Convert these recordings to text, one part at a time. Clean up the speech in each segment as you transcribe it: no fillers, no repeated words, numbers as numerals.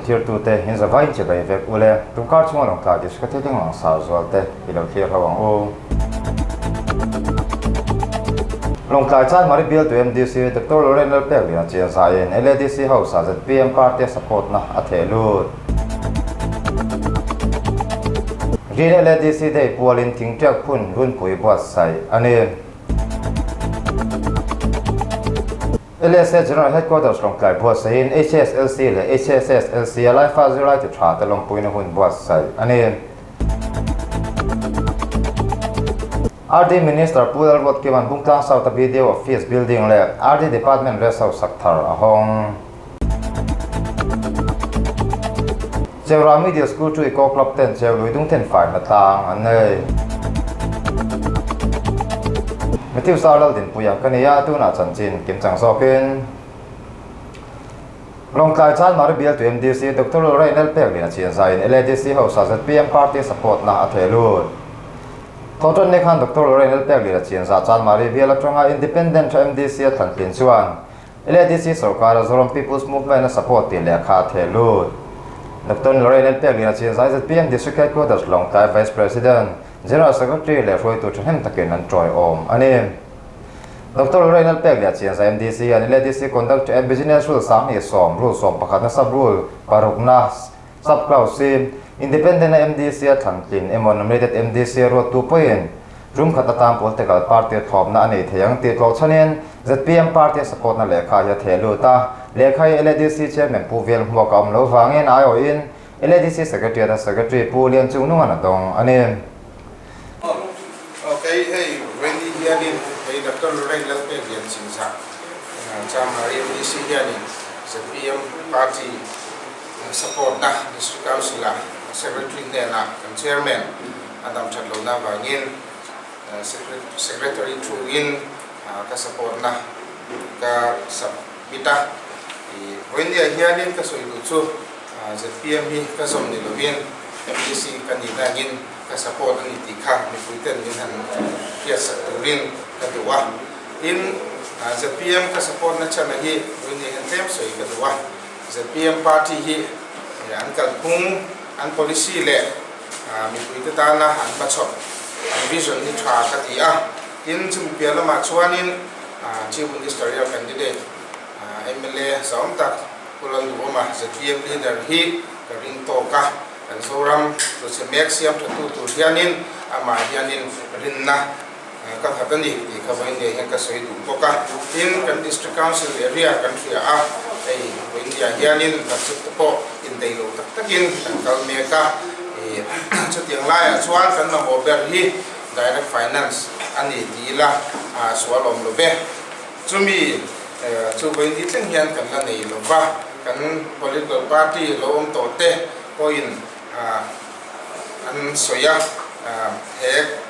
thirtute in zavai in chibai vek ule. Tunkar chunga Lawngtlai District a thilthleng langsar zualte i lo thlir ho ang u. Lawngtlai Chanmari bialtu MDC Doctor Lorraine Lalpekliana chian zaiin LADC House ah zpm party a support na a theh lut. Green LADC Day pualin thingtiak phun runpui buatsaih a ni. LSA General Headquarters Lawngtlai buatsaihin HSLC leh HSSLC a Laifa zirlai ti tha te lawmpuina hun buatsaih a ni. RD Minister Pu Lalruatkima'n Bungtlang South-a BDO Office Building leh RD Department Rest House sak thar a hawng. Cheura Middle School chu Eco Club ten Cheului dungthen faina tlang an nei. Matthew Sar Laldinpuia ka ni a, tunah chanchin kimchang zawkin Lawngtlai Chanmari bialtu MDC Doctor Lorraine Lalpekliana chianzaiin LADC House-ah zpm party support-na a theh lut. Thawhṭanni khan Doctor Lorraine Lalpekliana chianzah Chanmari bial aṭanga Independent MDC a thlan tlin chuan LADC sorkara Zoram People's Movement a support tih lehkha a theh lut. Doctor Lorraine Lalpekliana chianzai zpm District Headquarters Lawngtlai Vice President, General Secretary leh hruaitu ṭhahnem takin an ṭawiawm a ni. Doctor Lorraine Lalpekliana chianzai MDC hian LADC Conduct and Business Rule 2010, Rule 11-na Sub Rule parukna Sub Clause hi Independent a MDC a thlan tlin emaw Nominated MDC a ruattu pawhin tum khat atan political party a thlawpna a nei thei ang tih tlawhchhanin zpm party a support na lehkha hi a theh lut a, lehkha hi LADC Chairman Pu Vel Hmuak a awm lo vangin aiawhin LADC Secretariat a Secretary Pu Lian Chungnungan a dawng a ni. Ok, hei Wendy hianin hei Doctor Lorraine Lalpeklian Chinzah Chamari MDC hianin zpm party Support na District Council ah Secretary hnenah kan Chairman a dam that lohna avangin Secretary thungin ka support na ka submit a. Vawinia hianin ka sawi duh chu zpm hi ka zawm ni lovin MDC ka nih dangin ka support a ni tih kha mipui ten min han hriatsak turin ka duh a. Tin, zpm ka support na chhan hi vawinia hian tlem sawi ka duh a. Zpm party hi an kalphung, an policy leh mipuite tana an hmachhawp, an vision hi tha ka ti a. Tin, chumi piah lamah chuanin Chief Ministerial candidate mla zahawm tak Pu Lalduhawma zpm leader hi ka ring tawk a. Kan Zoram hluchhe mek siam thatu tur hianin amah hianin rinna Ka khat a ni tih kha vawiin hian ka sawi duh bawk a. Tin, kan District Council area kan hria a, hei vawiin hianin budget te pawh indaih lo tak takin kan kal mek a. Chutiang laiah chuan kan mamawh ber hi Direct Finance a ni ti ila sual awm lo ve. Chumi chu vawiin thleng hian kan la nei lo va, kan political party lo awm tawh te pawhin an sawi a, he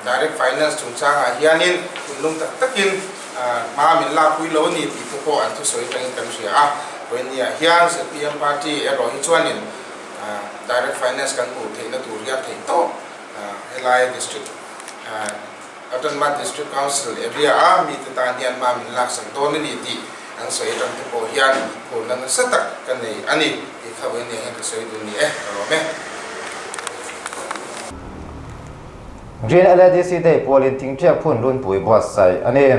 direct finance chungchangah hianin thinlung tak takin hma min lakpui lo a ni tih te pawh an thusawi atangin kan hria a. Vawinia hian zpm party erawh hi chuanin direct finance kan hmuh theihna tur hian theih tawp helai district Atanmat District Council area a mite tan hian hma min laksak dawn a ni tih an sawi atang te pawh hian phurna nasa tak ka nei a ni tih kha vawiin hian ka sawi dun ni e, ka lawm e. Green LADC Day pualin thingṭiak phun runpui buatsaih a ni.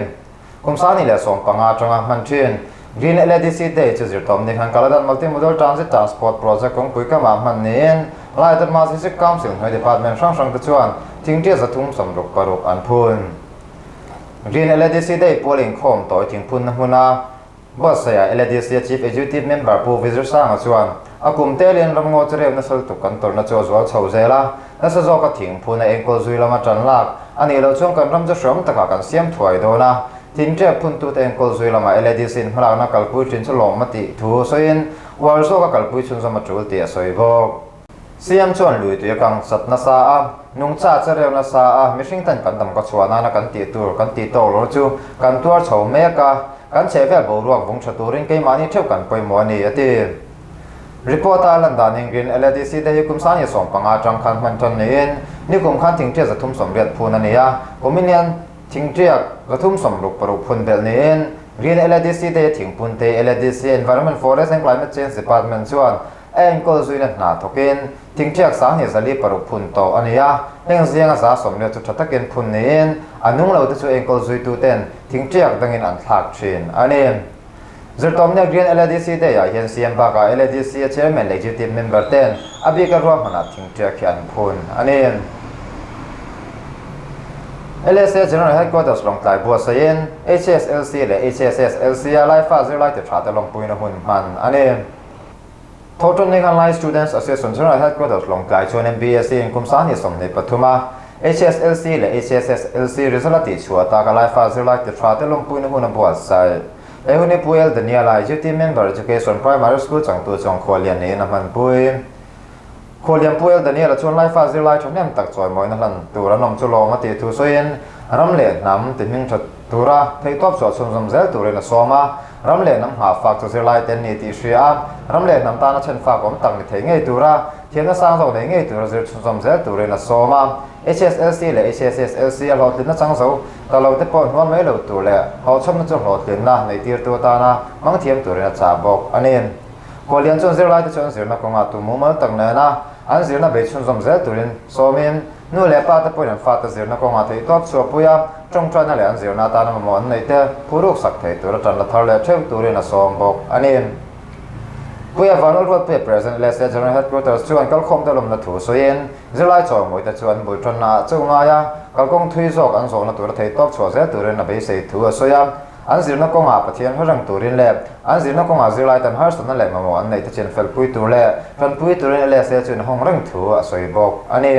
Kum 2015 atanga hman ṭhin Green LADC Day chu zirtawmni khan Kaladan Multimodal Transit Transport Project kawngpui kamah hman niin Laidanma District Council hnuai department hrang hrangte chuan thingṭiak 366 an phun. Green LADC Day pual inkhawm tawi thingphunna hmuna buatsaihah LADC Chief Executive Member Pu Vizir Sanga chuan a kum telin ramngaw chu reu nasa lutuk kan tawrhna chu a zual chho zel a, nasa zawka thingphun a enkawl zui lama ṭan lak a nih loh chuan kan ram chu hreawm takah kan siam thuai dawn a, thingṭiak phuntute enkawl zui lama LADC in hmalakna kalpui ṭhin chu lawm a tih thu sawiin uar zawka kalpui chhunzawm a ṭul tih a sawi bawk. Siam chuan lui tui a kang sat nasa a, nungcha che reu nasa a, mihring ten kan dam ka chhuah nana kan tih tur kan tih tawk lo chu kan tuar chho mek a, kan chhehvel boruak vung tha turin keimahni theuh kan pawimawh a ni, a ti. Report a lan danin Green LADC te hi kum 2015 atang khan hman tan niin nikum khan thingṭiak 380 phun a ni a, kumin hian thingṭiak 366 phun belh niin Green LADC te hi thingphun te LADC Environment, Forest and Climate Change Department chuan. a enkawl zuina hna thawkin thingṭhiak 2006 phun tawh a ni a, heng zinga 140 chu ṭha takin phun niin a nung lo te chu enkawl zuituten thingṭhiak dangin an thlak ṭhin a ni. Zirtawmna Green LADC Day-ah hian CM bakah LADC-a Chairman leh Executive Member ten a bika ruahmanah thingṭiak hi an phun a ni. LSA General Headquarters Lawngtlai buatsaihin HSLC leh HSSLC-a Laifa zirlai ti ṭha te lawmpuina hun hman a ni. Thawhṭanni khan Lai Students Association General Headquarters Lawngtlai chuan MBSE-in kum 2023 a HSLC leh HSSLC result a tihchhuah taka Laifa zirlai ti ṭha te lawmpuina hun a buatsaih. He hun hi Pu El Daniel-a Executive Member Education Primary School changtu chuan khuallian niin a hmanpui. Khuallian Pu El Daniel-a chuan Laifa zirlai ṭhahnem tak chawimawina hlan tur an awm chu lawm a tih thu sawiin ram leh hnam ti hming ṭha tura theihtawp chhuah chhunzawm zel turin a sawm a. Ram leh hnam nghah fak chu zirlai te an ni tih hria a, ram leh hnam tana chhen fak awm tak ni thei ngei tura thiamna sang zawk nei ngei tura zir chhunzawm zel turin a sawm a. HSLC leh HSSLC a hlawhtlinna chang zo ta lo te pawh hnual mai lo tur leh hlawhchhawmna chu hlawhtlinna nei tirtu atana hmang thiam turin a chah bawk a ni. Khuallian chuan zirlaite chu an zirna kawngah tu mumal tak nena an zirna bei chhunzawm zel turin sawmin nu leh pa te pawhin an fate zirna kawngah theihtawp chhuahpui a, tawngtaina leh an zirna atana mamawh an neih te phuruk sak thei tura tan la thar leh theuh turin a sawm bawk a ni. Puia Vanul Ruatpuia President LSA General Headquarters chu an kalkhawm te lawmna thu sawiin zirlai chawimawite chu an bul tanna ah chauh ngai a, kalkawng thui zawk an zawhna tura theihtawp chhuah zel turin a beisei thu a sawi a. An zirna kawngah Pathian hre reng turin leh an zirna kawngah zirlai tan harsatna leh mamawh an neih te chin felpui tur leh tanpui turin LSA chu inhawng reng thu a sawi bawk a ni.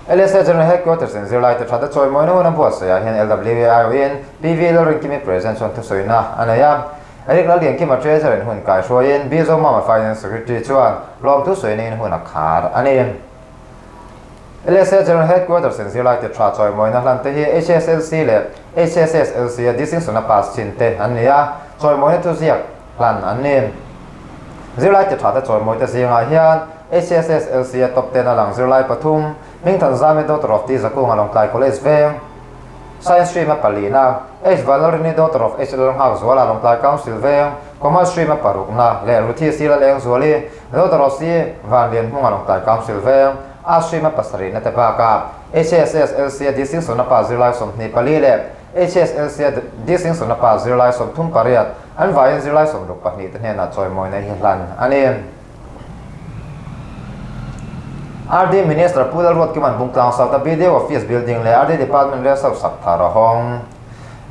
LSA General Headquarters in zirlai te thate chawimawina hun a buatsaihah hian LWAIO-in PV Lalrinkimi President chuan thusawina a nei a. Eric Lalliankima Treasurer in hun kaihruaiin B Zomama Finance Secretary chuan lawmthu sawina in hun a khar a ni. LSA General Headquarters in zirlai ti tha chawimawina hlan te hi HSLC leh HSSLC a distinction a pass chin te an ni a, chawimawina thuziak hlan an ni. Zirlai ti tha te chawimawi te zingah hian HSSLC a top ten a lang zirlai pathum, Hmingthan Zami Daughter of T Zakunga Lawngtlai College Veng, Science Stream a palina, H Vanlalrini Daughter of H Lalnghakzuala Lawngtlai Council Veng, Commerce Stream a parukna leh Ruthi Sila Lengzuali Daughter of C Vanlianhmunga Lawngtlai Council Veng, Arts Stream a pasarihna te bakah HSSLC a Distinction a pass zirlai 24 leh HSLC a Distinction a pass zirlai 38 an vaiin zirlai 62 te hnenah chawimawina hi hlan a ni. RD Minister Pu Lalruatkima'n Bungtlang South-a BDO Office Building leh RD Department Rest House sak thar a hawng.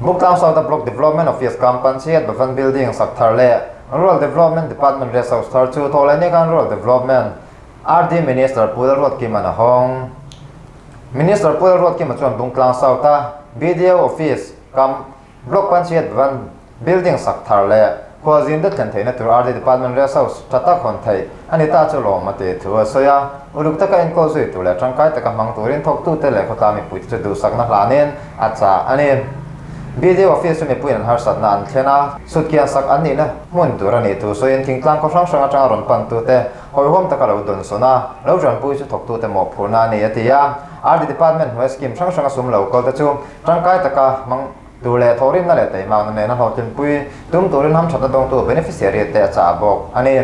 Bungtlang South-a Block Development Office kam Panchayat Bhavan Building sak thar leh Rural Development Department Rest House thar chu thawhlehni khan Rural Development RD Minister Pu Lalruatkima'n a hawng. Minister Pu Lalruatkima chuan Bungtlang South-a BDO Office kam Block Panchayat Bhavan Building sak thar leh khualzin te thlen theihna tur RD Department Rest House tha tak hawn theih a ni ta chu lawm a tih thu a sawi a. Uluk taka enkawl zui tur leh tangkai taka hmang turin thawktute leh khawtlang mipuite chu duhsakna hlanin a chah a ni. BDO Office chu mipuiin an harsatna an thlen a, sutkian sak an nihna hmun tur a nih thu sawiin thingtlang khaw hrang hrang atanga rawn pantute hawihhawm taka lo dawnsawn a, lo tanpui chu thawktute mawhphurhna a ni a ti a. RD Department hnuai scheme hrang hranga sum lo kalte chu tangkai taka hmang tur leh thawhrimna leh teimakna nena hlawhtlinpui tum turin hamthatna dawngtu beneficiary te a chah bawk a ni.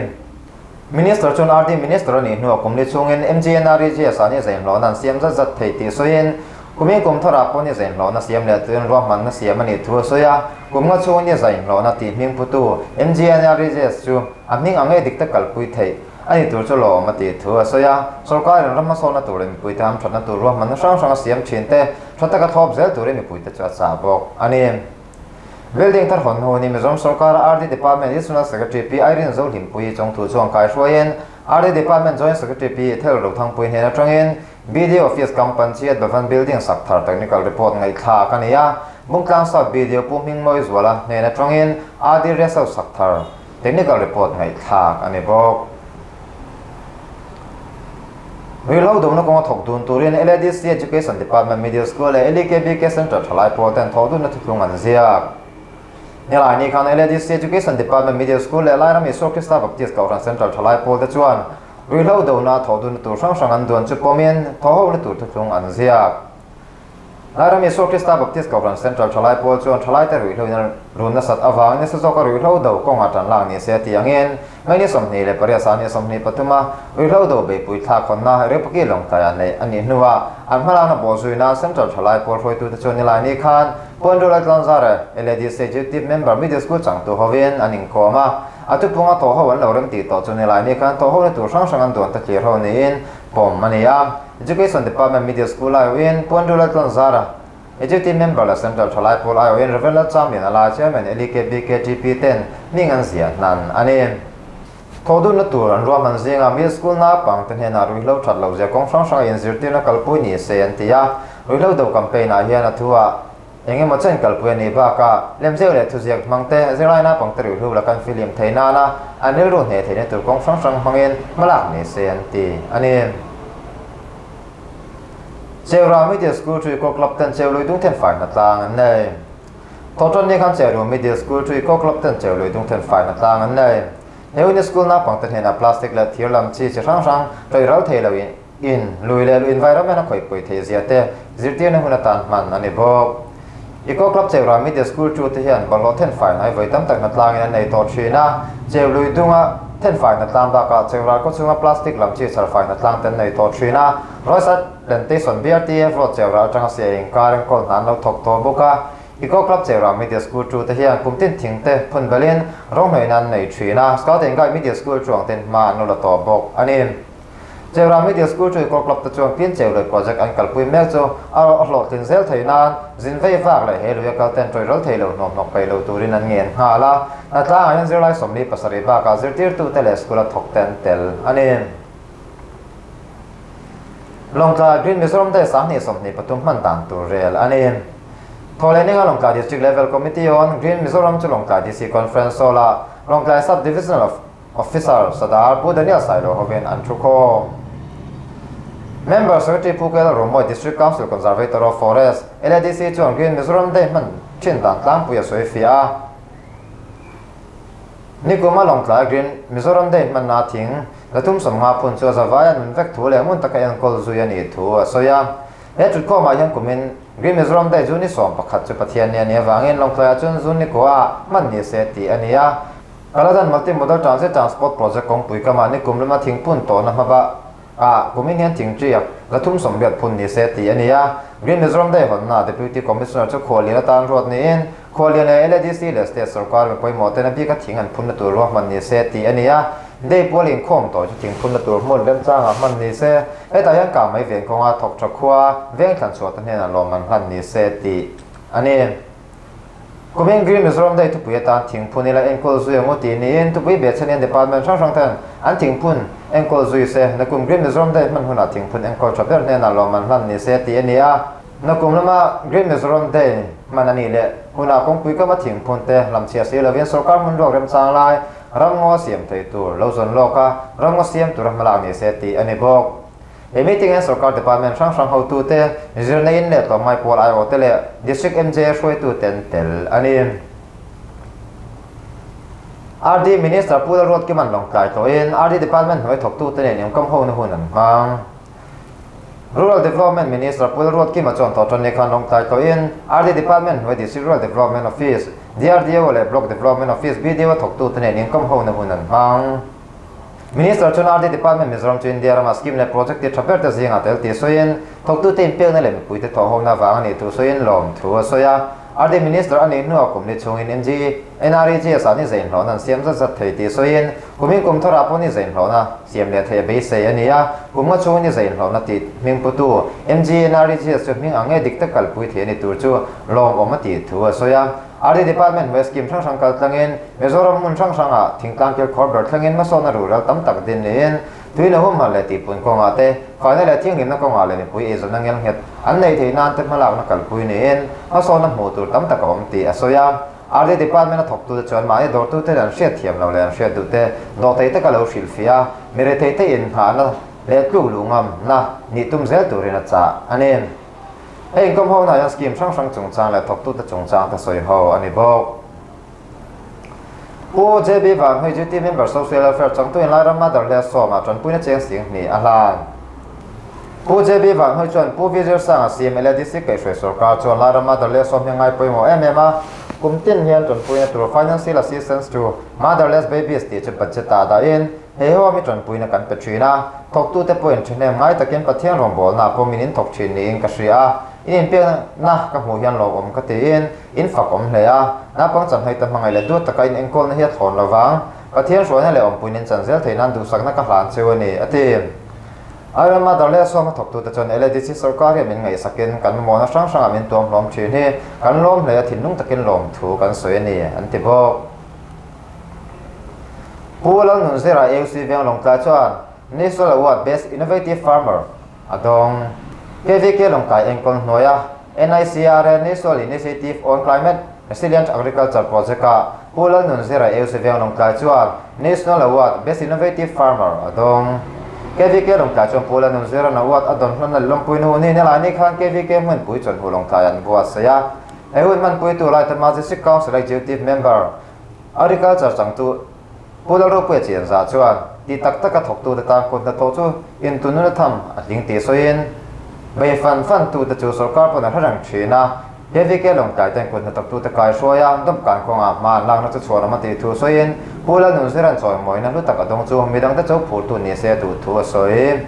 Minister chuan RD Minister a nih hnuah kum li chhungin MGNREGS ah ni zainhlawhna an siam zat zat theih tih sawiin kumin kum tharah pawh ni zainhlawhna siam leh turin ruahmanna siam a nih thu a sawi a, kum nga chhungin ni zainhlawhna tih hming phutu MGNREGS chu a hming ang nge dik tak kalpui theih a ni tur chu lawm a tih thu a sawi a, sawrkarin ram hmasawnna tur leh mipuite hamthatna tur ruahmanna hrang hrang a siam thin te Tha taka thlawp zel turin mipuite chu a chah bawk a ni. Building thar hawn hnu ni Mizoram sawrkara RD Department Additional Secretary Pi Irene Zohlimpuii chawngthu chuan kaihruaiin RD Department Joint Secretary Pi Thel Rothangpui hnen atangin BDO Office kam Panchayat Bhavan Building sak thar Technical Report ngaihthlak a ni a, Bungtlang South BDO Pu Hmingmawi Zuala hnen atangin RD Rest House sak thar Technical Report ngaihthlak a ni bawk. Ruihhlo dawmna kawnga thawk dun turin LADC Education Department Middle School leh LEKBK Centre thalai pawl ten thawh dunna thuthlung an ziak. Nilai ni khan LADC Education Department Middle School leh Lairam Isua Krista Baptist Kohhran Central thalai pawl te chuan ruihhlo dona thawh dunna tur hrang hrang an duan chu pawmin thawhhona tur thuthlung an ziak. Lairam Isua Krista Baptist Kohhran Central Thalai Pawl chuan thalaite ruihhlo in a run nasat avangin nasa zawka ruihhlo do kawngah tan lak ni se tih angin May ni 28 ah ni 23 a ruihhlo do beihpui thlak hawnna Repaki Lawngtlaiah neih a nih hnuah an hmalakna bawhzui nan Central Thalai Pawl hruaitute chuan Nilaini khan Puanrula Tlawnzara LADC Executive Member Middle School changtu hovin an inkawm a, a thuphunga thawhho an lo rem tih tawh chu Nilaini khan thawhhona tur hrang hrang an duan ta thlir ho niin pawm a ni a. Education Department Middle School aiawhin Puanrula Tlawnzara Executive Member leh Central Thalai Pawl aiawhin Rev. Lalchamlian Alai Chairman LEKBKTP ten hming an ziah hnan a ni. Thawhdunna tur an ruahman zingah Middle School naupangte hnenah ruihhlo that loh zia kawng hrang hranga inzirtirna kalpui ni se an ti a. Ruihhlo do campaign ah hian a thu ah eng emaw chen kalpui a nih bakah lemziak leh thuziak hmangte zirlai naupangte ruihhlo la kan filim thei nana an rilru hneh theihna tur kawng hrang hrang hmangin hmalak ni se an ti a ni. Cheura Middle School Tuikawk Club ten Cheului Dungthen fai hnatlang an nei. Thawhṭanni khan Cheru Middle School Tuikawk Club ten Cheului Dungthen fai hnatlang an nei. He uni school naupangte hnenah plastic leh thir lam chi chi hrang hrang ṭawih ral thei lo in lui leh lu environment a khawihpui theih zia te zirtirna hun atan hman a ni bawk. Eco Club Cheura Middle School tu te hian bawlhhlawh thenfai hnai vawi tam tak hnatlangin an nei tawh thin a, Cheului dunga thenfai hnatlang bakah Cheura khaw chhunga plastic lam chi chharfai hnatlang te an nei tawh thin a, Royside Plantation BRTF Road Cheura atanga sia inkar enkawl hna an lo thawk tawh bawk a, Eco Club Cheura Middle School tu te hian kum tin thing te phun belin rawnghnawihna an nei thin a, Scout and Guide Middle School chuang ten hma an lo la tawh bawk a ni. Cheura Middle School chu Eco Club te chuan Clean Cheulei project an kalpui mek chu a hlawhtlin zel thei nan zin vei vak leh he lui a kal ten ṭawih ral thei lo hnawmhnawk peih lo turin an ngen nghal a, hnatlangah hian zirlai 47 bakah zirtirtute leh school a thawk te an tel a ni. Lawngtlai Green Mizoram Day 2023 hman dan tur rel a ni. Thawhleh ninga Lawngtlai District Level Committee on Green Mizoram chu Lawngtlai DC Conference Hall-ah Lawngtlai Sub-Divisional of Officer Sadar Pu Daniel Sailo hovin an thu khawm. Member Secretary Pu Kel Rumawi District Council Conservator of Forest, LADC chuan Green Mizoram Day hman thin dan tlangpui a sawi fiah a. Nikuma Lawngtlai Green Mizoram Day hmanna thing 350 phun chu a zavai a nun vek thu leh ngun taka enkawl zui a nih thu a sawi a. He thutkhawmah hian kumin Green Mizoram Day June ni 11 chu Pathian ni a nih avangin Lawngtlaiah chuan June ni kua hman ni se tih a ni a. Kaladan Multi-Modal Transit Transport Project kawngpui kamah nikum lama thingphun tawhna hmaba ah kumin hian thingṭiak 380 phun ni se tih a ni a. Green Mizoram Day hawnna Deputy Commissioner chu khuallian atan ruat niin khuallian leh LADC leh State sorkar mi pawimawh ten a bika thing an phunna tur ruahman ni se tih a ni a. Day pual inkhawm tawh chu thingphunna tur hmun remchangah hman ni se, hetah hian kang mai veng kawnga thawk tha khua veng thlan chhuah te hnenah lawmman hlan ni se tih a ni. Kumin Green Mizoram Day thupui atan thingphun ila enkawl zui ang u tih niin thupui behchhanian department hrang hrang ten an thingphun enkawl zui se, nakum Green Mizoram Day hman hunah thingphun enkawl tha ber hnenah lawmman hlan ni se tih a ni a. Nakum lama Green Mizoram Day hman a nih leh hunah kawngpui kama thingphun te hlamchhiah si lovin sorkar hmun ruak remchang lai ramngaw siam thei tur lo zawn lawk a, ramngaw siam tura hmalak ni se tih a ni bawk. He meeting hian sorkar department hrang hrang hotute, zirna in leh tlawmngai pawl aiawhte leh District MJA hruaitute an tel a ni. RD Minister Pu Lalruatkima'n Lawngtlai tlawhin RD Department hnuai thawktute nen inkawm hona hun an hmang. Rural Development Minister Pu Lalruatkima chuan thawhṭanni khan Lawngtlai tlawhin RD Department hnuai District Rural Development Office, DRDO, leh Block Development Office, BDO, thawktute nen inkawm hona hun an hmang. Minister chuan RD Department Mizoram chu India rama scheme leh project ti tha ber te zingah tel tih sawiin, thawktute inpekna leh mipuite thawhhawmna vang a nih thu sawiin lawm thu a sawi a. RD Minister a nih hnuah kum ni chhungin MG, NREGS ah ni zainhlawhna an siam zat zat thei tih sawiin, kumin kum tharah pawh ni zainhlawhna siam leh theih a beisei a ni a, kum nga chhungin ni zainhlawhna tih hming putu MG, NREGS chu hming ang nge dik tak kalpui thei a ni tur chu lawmawm a tih thu a sawi a. RD Department hnuai scheme hrang hrang kal tlangin Mizoram hmun hrang hrangah thingtlang kilkhawr ber thlengin hmasawnna rural tam tak din niin tuina humhal leh tihpun kawngah te, faina leh thianghlimna kawngah leh mipui eizawnna ngelnghet an neih theih nan te hmalakna kalpui niin hmasawnna hmuh tur tam tak a awm tih a sawi a. RD Department a thawktute chuan mahni dawrtute leh an hriatthiam lo leh an hriat duhte dawhthei taka lo hrilhfiah a, mi retheite inngahna leh tluk luh ngamna nih tum zel turin a chah a ni. Hei inkawm ho hna hian scheme hrang hrang chungchang leh thawktute chungchang te sawi ho a ni bawk. Pu JB Vanhui Duty Member Social Welfare changtu in Lairam Mother Hle Sawma tanpuina cheng sing hnih a hlan. Pu JB Vanhawi chuan Pu V Zirsanga CM LADC kaihhruai sorkar chuan Lairama Motherless Home hi a ngai pawimawh em em a, kum tin hian tanpuina tur Financial Assistance to Motherless Babies tih chu budget ah dahin he home hi tanpuina kan pe thin a, thawktute pawhin thahnem ngai takin Pathian rawngbawlna pawmin in thawk thin niin ka hria a, in inpekna ka hmuh hian lawmawm ka tiin in fak awm hle a, naupang chanhai ta hmangaih leh duat taka in enkawlna hi a thlawn lovang, Pathian hruaina leh awmpuiin in chan zel theih nan duhsakna ka hlan cheu a ni, a ti. Iron Mother leh Sawma thawktute chuan LADC sorkar hian min ngaihsakin kan mamawhna hrang hrangah min tuam hlawm thin hi kan lawm hle a, thinlung takin lawmthu kan sawi a ni, an ti bawk. Pu Lalnunzira AUC Veng Lawngtlai chuan National Award Best Innovative Farmer a dawng. KVK Lawngtlai enkawl hnuaia NICRA National Initiative on Climate Resilient Agriculture Project-ah Pu Lalnunzira AUC Veng Lawngtlai chuan National Award Best Innovative Farmer a dawng. KVK Lawngtlai chuan Pu Lalnunzira'n award a dawn hlan a lawmpui hnu ni nilai ni khan KVK hmunpui chawlhnu Lawngtlai an buatsaih a. He hun hmanpuitu Laitama District Council Executive Member, Agriculture changtu Pu Lalropuia Chianza chuan ti tak taka thawktute tan kut hnathawh chu intununa tham a tling tih sawiin, bei fan fan tute chu sorkar pawn a hre reng thin a, KVK Lawngtlai ten kut hnathawktute kai hruai a, dawmkan kawngah hma an lakna chu chhuanawm a tih thu sawiin, Pu Lalnunzira'n chawimawina hlu tak a dawng chu midangte cho phurtu ni se a duh thu a sawi.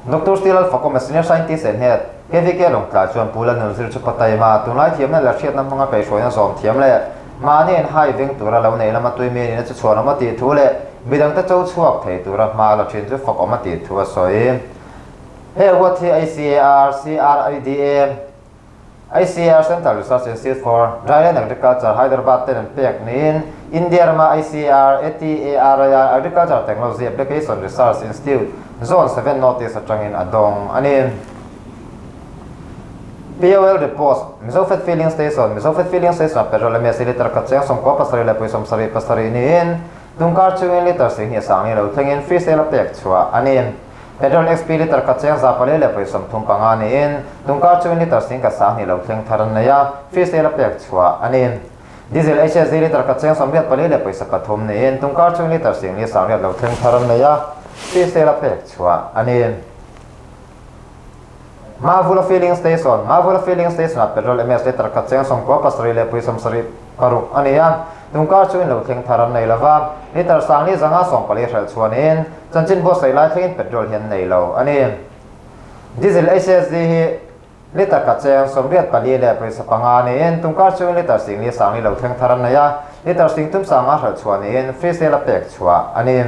Doctor C Lalfakawma Senior Scientist and Head, KVK Lawngtlai chuan Pu Lalnunzir chu Pataima tunlai thiamna leh hriatna hmanga kaihhruaina zawm thiam leh mahni in hai veng tura lo nei lama tui mi nihna chu chhuanawm a tih thu leh midangte cho chhuak thei tura hma la thin chu fakawm a tih thu a sawi. He award hi ICAR, CRIDA, ICAR Central Research Institute for Dryland Agriculture, Hyderabad ten an pek niin India rama ICAR, ATARIR, Agriculture Technology Application Research Institute, Zone 7 North East atangin a dawng a ni. POL Repost, Mizofed Filling Station, Mizofed Filling Station ah petrol MSC litre khat cheng 97 leh 77 niin tungkar chungin litre 20 sang lo thlengin free sale a pek chhuah a ni. Petrol XP litre khat cheng 400 leh 35 niin tungkar chungin litre 10 sang lo thleng thar an nei a, free sale a pek chhuah a ni. Diesel HSD litre khat cheng 84 leh 3 niin tungkar chungin litre 10 sang lo thleng thar an nei a, free sale a pek chhuah a ni. Mavula Filling Station, Mavula Filling Station ah petrol MS litre khat cheng 97 leh 76 a ni a, tungkar chu in lo thleng thar an nei lo va, litre 10 514 hralh chhuanin chanchin buatsaih lai thlengin petrol hi an nei lo a ni. Diesel HSD hi litre khat cheng 84 leh 5 niin tungkar chu in litre 10 sang lo thleng thar an nei a, litre 10 sanga hralh chhuanin free sale a pek chhuah a ni.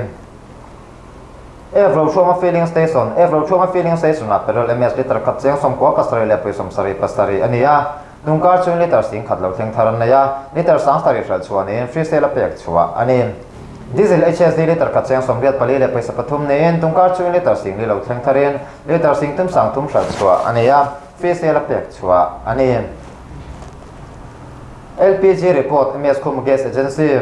F Rochhuama Filling Station, F Rochhuama Filling Station ah petrol MS litre khat cheng 97 leh 77 a ni a, tungkar chhung litre 10,000 lo thleng thar an nei a, litre 7,000 hralh chhuah niin free sale a pek chhuah a ni. Diesel HSD litre khat cheng 84 leh 3 niin tungkar chhung litre 10,000 lo thleng tharin litre 10,3 hralh chhuah a ni a, free sale a pek chhuah a ni. LPG Report, MS Khum Gas Agency.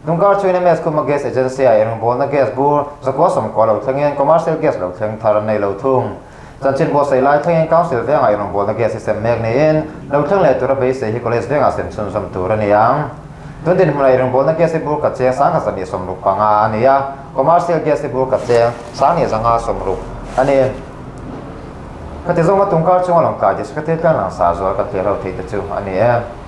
Tungkar chuin MS Khuma Gas Agency ah rawngbawlna gas bur 990 lo thlengin commercial gas lo thleng thar an nei lo thung. Chanchin buatsaih lai thlengin Council vengah rawngbawlna gas hi sem mek niin lo thleng leh tura beisei hi College vengah sem chhunzawm tur a ni ang. Tun dinhmunah rawngbawlna gas hi bur khat cheng 1265 a ni a, commercial gas hi bur khat cheng 2560 a ni. Khati zawnga tungkar chunga lawngtlai district a thil tlang langsar zual kan thlir ho theih te chu a ni e.